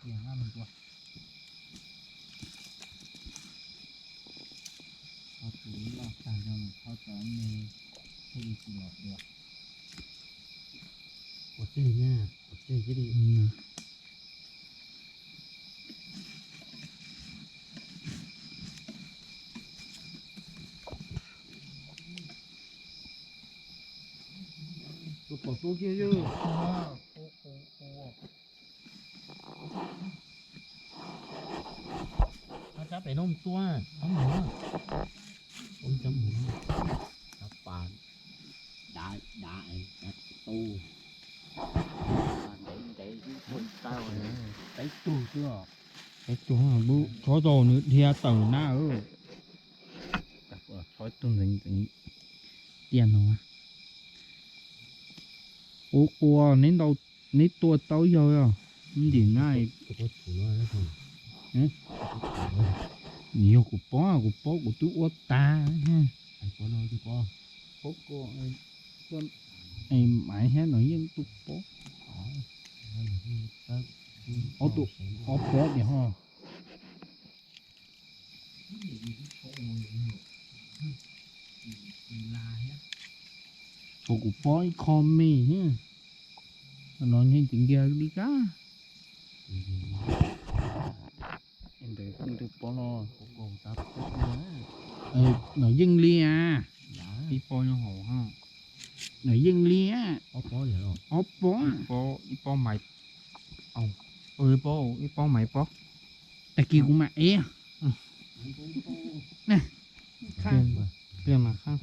tiag na mus tua. Thaub tus loj tag nrho, thaub cov me thiaj li tsis los dua. Ua tseg na, ua tseg thiaj li. Tus pom tua kiag yog. Rab pem no mus tua, rab mus, rab mus, rab pas, dav dav, tu, ntev ntev, peb tug xwb, peb tug, lub tshob rau nws dhia tawm na. Tshob tug ntxeev ntxeev tiag no. Ua ua neb ntau, neb tua tau yog, ntim na. Yog kuv pob, kuv pob kuv twb ua tag. Maiv thiab no yeej tu pob. Ob pob tiag ho. Thaum kuv pob ib qho me thiab, no yeej tsis ntiag li kab. Ntawd tus pob no, no yeej li a. Ib pob nyob hauv, no yeej li a. Ob pob, ib pob maiv, ib pob maiv pob. Tag kis kuv mam ev. Pliag mas qab.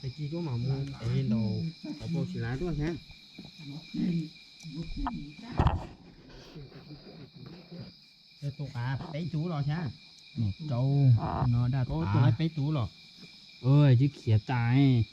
Tag kis koj mam mus ev ntaus tau pau tsis lav tuaj thiab. Tus qav peb tug los thiab. Rau no daj tus qav peb tug los. Twb khiav tas.